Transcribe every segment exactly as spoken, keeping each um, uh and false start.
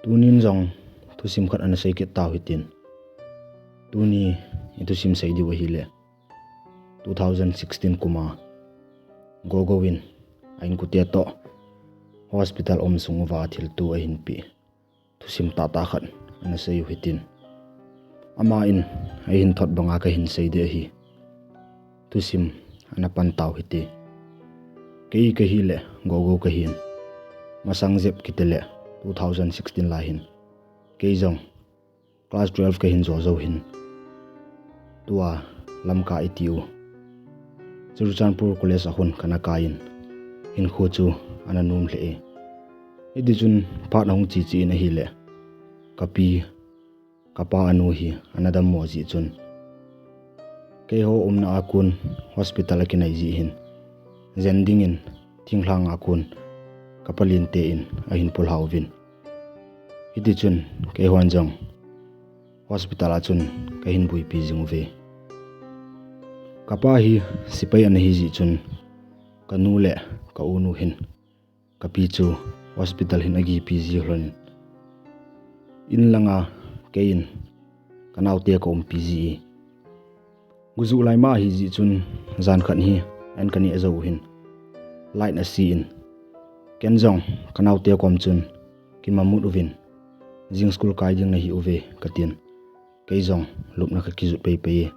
Tunin jong thusim khat ana sei kit tau hitin. Tuni i thusim sei diu ahile two thousand sixteen kuma Gogo in a inkote toh hospital um sung uva thilto ahin pe thusim tahtah khat ana sei u hitin. Ama in ahin thot banga kahin sei ding ahi. Thusim ana pan tau hite. Kei kahi le Gogo kahin. Masang jep kiti le two thousand sixteen lai hin kei jong class twelve kahin jo jou hin. Tua Lamka i tiu Churachandpur College a hung kana kai in, hinkho chu ana nom lheh e. Hiti chun phat ahung che che in ahile, kapi, kapa anu hi ana dammo jeh chun, keiho umna a kon hospital a kinai jeh hin, jen dingin thinglhang a kon ka palin te in ahin pulhau vin. Hiti chun keihon jong hospital a chun kahin buipi jing uve. Kapa hi sipai ana hi jeh chun, kanu le ka unu hin kapi chu hospital hin agipi ji lhon in, in langa kei in kanaote ka umpi ji e. Gujuh lai ma ahi jeh chun jan khat hi an kaneh jou u hin light asi in, ken jong kanaote kom chun kimamut uvin, jing school kai ding nahi uve katin, kei jong lupna kakijot pei pei e.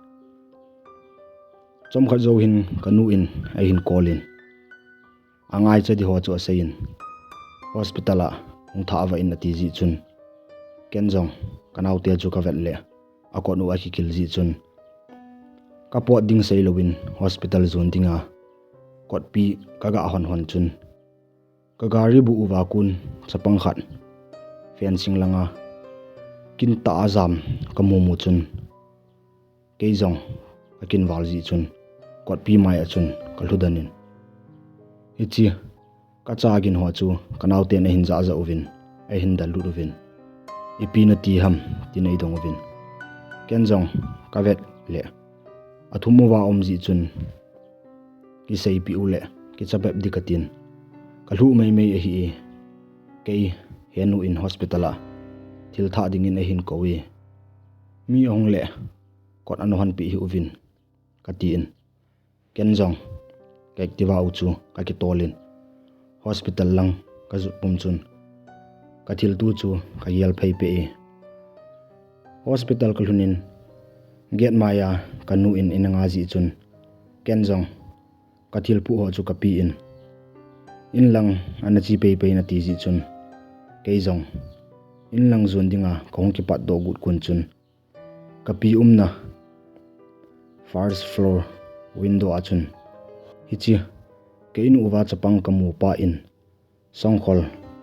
Chomkhat jou hin kanu in ahin call in, angaicha ding ho chu asei in, hospital a hung thah vah in ati jeh chun, ken jong kanaote chu kavet le akot u akikil jeh chun, kapot ding sei louvin hospital jon dinga kotpi kaga hon hon chun, ka gari buh uva kon chapang khat fencing langa kin tah a jam kamu mu chun, kei jong kakin val jeh chun kotpi mai a chun kalhu den in. Hiche kacha gin ho chu kanaoten ahin jah jah uvin, ahin del lut uvin, ipi nati ham tin eidong uvin, ken jong kavet le athum uva um jeh chun, kiseipeh u le kicha bep ding katin, kalhuh mei mei ahi e. Kei henu in hospital a thil thah dingin ahin kou e, mi ahung le kot ana hon peh hih uvin katin, ken jong ka Activa u chu kakitol in hospital lang kajot pum chun, kathilto chu kagel phei peh e. Hospital kalhun in gate mai a kanu in eina nga jeh chun, ken jong kathil puh ho chu kape in, in lang ana che pei pei nati jeh chun, kei jong in lang jon dinga kahung kipat doh got kon chun, kapi umna first floor window a chun, hiche ka in uva chapang kamu pa in songkhol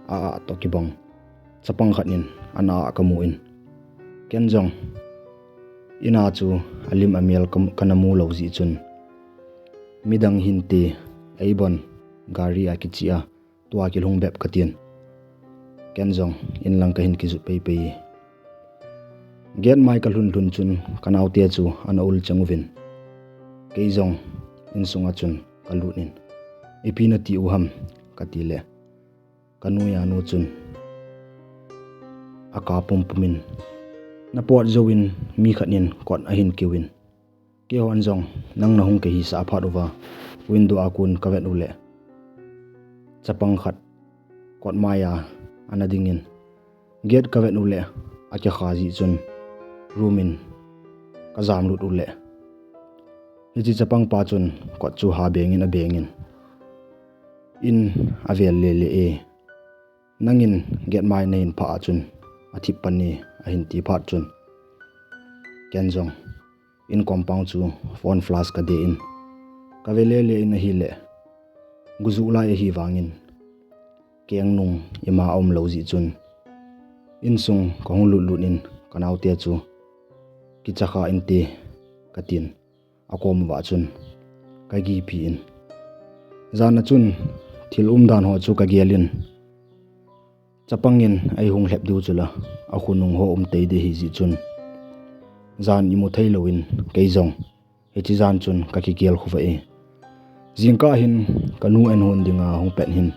a ah toh kibang chapang khat in ana ah kamu in, ken jong in a chu alim amel ka, kana mu lou jeh chun, midang hinte, eibon gari a kiche a tua kilhung bep katin, ken jong in lang kahin kijot pei pei e. Gate mai kalhun lhun chun kanaote chu ana ul cheng uvin, kei jong insunga chun kalut in, ipi nati u ham kati le, kanu a nu chun akap pum pum in, napot jouvin mi khat in kot ahin kiu in, keihon jong nang nahung kahisah phat uva window a kon kavet u le, chapang khat kot mai a ana ding in, gate kavet u le akikha jeh chun room in kajam lut u le, hiche chapang pa chun kot chu ha beng in abeng in, in avel le le e, nangin gate mai nahin phah a chun athip pan e, ahin ti phat chun, ken jong in compound chu phone flash kade in, kave le le in ahile, gujuh lai ahi vangin kengnung ima aum lou jeh chun, insung kahung lut lut in kanaote chu kicha kha inte katin, akom uva chun kagipi in, jan a chun thil umdan ho chu kagel in, chapang in eihung lhep diu chula akhonung ho um tei ding ahi jeh chun, jan imu thei louvin kei jong hiche jan chun kakigel khuva e. Jingkah hin kanu an hon dinga hung pet hin,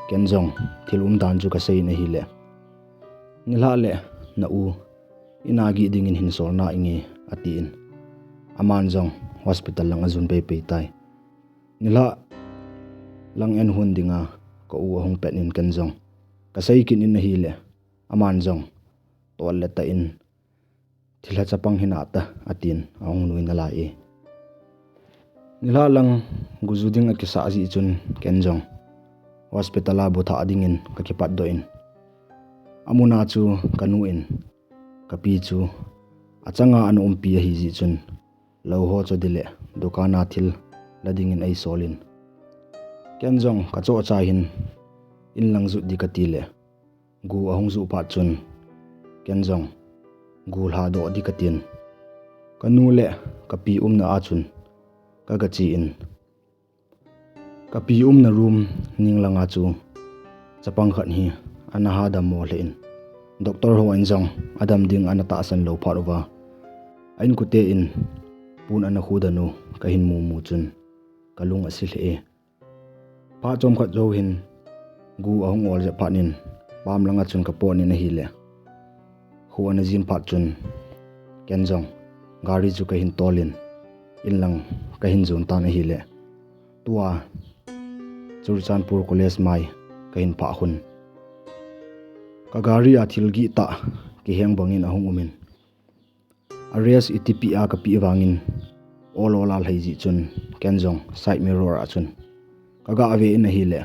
ken jong thil umdan chu kasei in ahile, Nilhah le na u, ina gih dingin hin solna inge, atin. Aman jong hospital lang ajun peipei tai. Nilhah lang en hun dinga ka u ahung pet in ken jong kasei kit in ahile, aman jong tol le tah in, thilha chapang hinata, atin ahung lui nalai e. Nilhah lang guju ding akisah jeh chun ken jong hospital a bu thah dingin kakipatdoh in, amuna chu kanu in kapi chu achanga ana umpi ahi jeh chun, lou ho cho ding le dukan a thil la dingin eisol in, ken jong kachoh chai hin in lang jut ding kati le, gu ahung juh phat chun ken jong gu lhadoh ding katin, kanu le kapi umna a chun kaga che in, kapi umna room ning langa chu chapang khat hi ana hadam mo lheh in, doctor ho in jong adam ding ana tahsan lou phat uva, a inkote in pon ana khudan u kahin mumu chun kalung asi lheh e. Phat chomkhat jou hin gu ahung ol jep phat in pam langa chun kapot in ahile, kho ana jin phat chun ken jong gari chu kahin tol in in lang kahin jon tan ahile, tua Churachandpur College mai kahin phah khun, ka gari a thil gihtah kiheng bangin ahung um in, arrest itipeh a kapeh vangin ol ol a lhai jeh chun ken jong side mirror a chun kaga ve in ahile,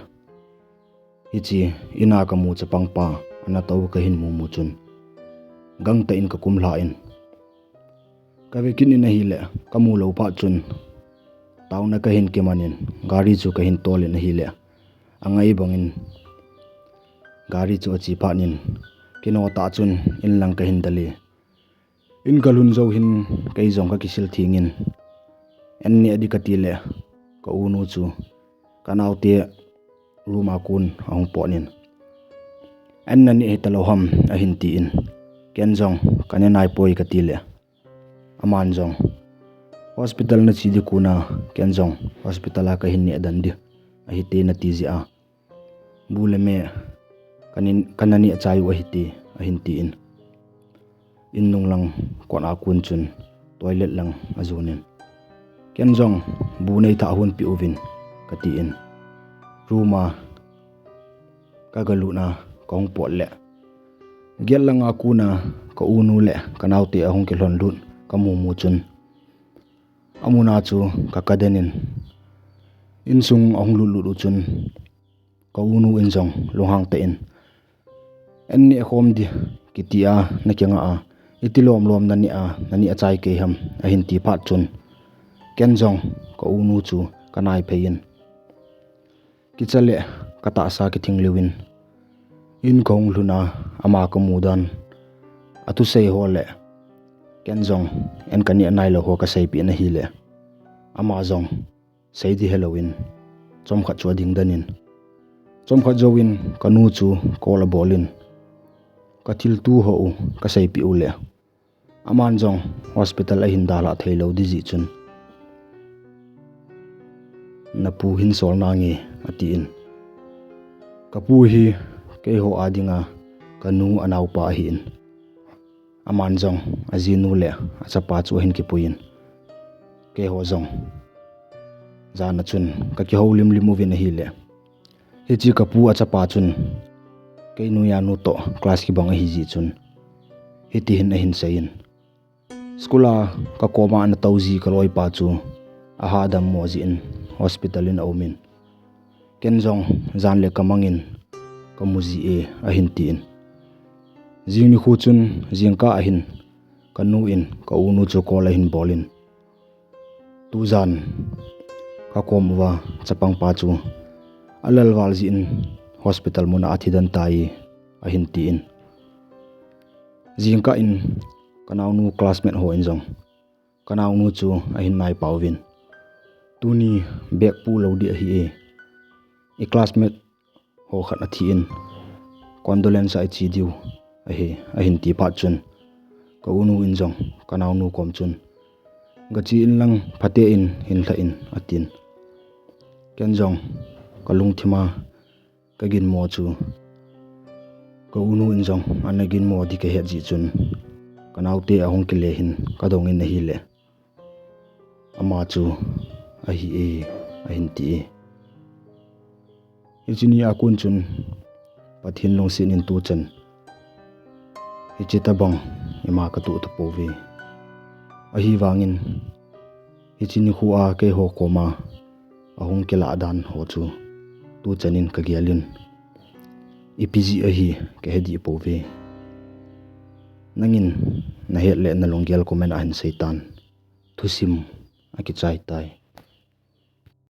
hiche ina kamu chapang pa ana tou kahin mumu chun gangtah in kakum lha in, kave kit in ahile, kamu lou phat chun taona kahin kiman in gari chu kahin tol in ahile, angai bangin gari chu ache phat in kino tah chun in lang kahin del e. In kalhun jou hin kei jong kakisil theng in, an neh ding kati le ka unu chu kanaote room a kon ahung pot in, an naneh hitalou ham ahin tin, ken jong kaneh naipoi kati le, aman jong hospital nache ding kon a ken jong hospital a kahin neh den ding ahite nati jeh a, bu le me kana neh chai u ahite ahin tin, in nung lang kot a kon chun toilet lang ajon in, ken jong bu neithah hon peh uvin kati in, room a kaga lut a kahung pot le, gate lang a kon a ka unu le kanaote ahung kilhon lut kamu mu chun, amun a chu kaka den in, insung ahung lut lut u chun, ka unu in jong lunghang tah in, an neh khom ding kiti a nakingah a, iti lom lom naneh a, naneh chai kei ham ahin ti phat chun, ken jong ka unu chu kanai phei in, kicha le katahsa kithing lheh in, in kahung lhun a, ama kamu dan, athusei ho le ken jong an kaneh nailou ho kaseipeh in ahile, ama jong sei ding helouvin chomkhat chu ading den in, chomkhat jouvin kanu chu call abol in, kathilto ho u kaseipeh u le, aman jong hospital ahin dalhah theilou ding jeh chun, napu hin sol nange atin, kapu hi keiho a dinga kanu anaopa ahin, aman jong ajinu le achapa chu ahin kipui in, keiho jong jan a chun kakihou limlim uvin ahile, hiche kapu achapa chun kei noiya nu toh class kibang ahi jeh chun, hiti hin ahin sei in, school a kakoma ana tou ji kaloipa chu ahadam mo jeh in hospital in aum in, ken jong jan le kamang in kamu ji e ahin tin, jing nikho chun jingkah ahin kanu in ka unu chu call ahin bol in, tujan kakom uva chapangpa chu alal val jeh in hospital mun a athi den tai ahin tin, jingkah in kanaonu classmate ho in jong kanaonu chu ahin naipa uvin, tuni bag pu lou ding ahi e, i classmate ho khat athi in, condolence a iche diu ahi ahin ti phat chun, ka unu in jong kanaonu kom chun, gache in lang phaten hin lha in atin, ken jong kalungthim a kaginmo chu Ka unu in jong ana ginmo di ka het jeh chun, ka naote ahung kile hin ka dong in ahile, ama chu ahi e, ahin ti e. Hiche ni a kon chun Pathen lungset in tuchan hiche tabang ima ka toh tapouve. Ahivangin hiche nikho a keiho koma ahung kilah dan ho chu tuchan in ka gel in, ipi jeh ahi ka he dih pouve. Nangin na het le na lunggel comment a hin sei tan. Thusim akichai tai.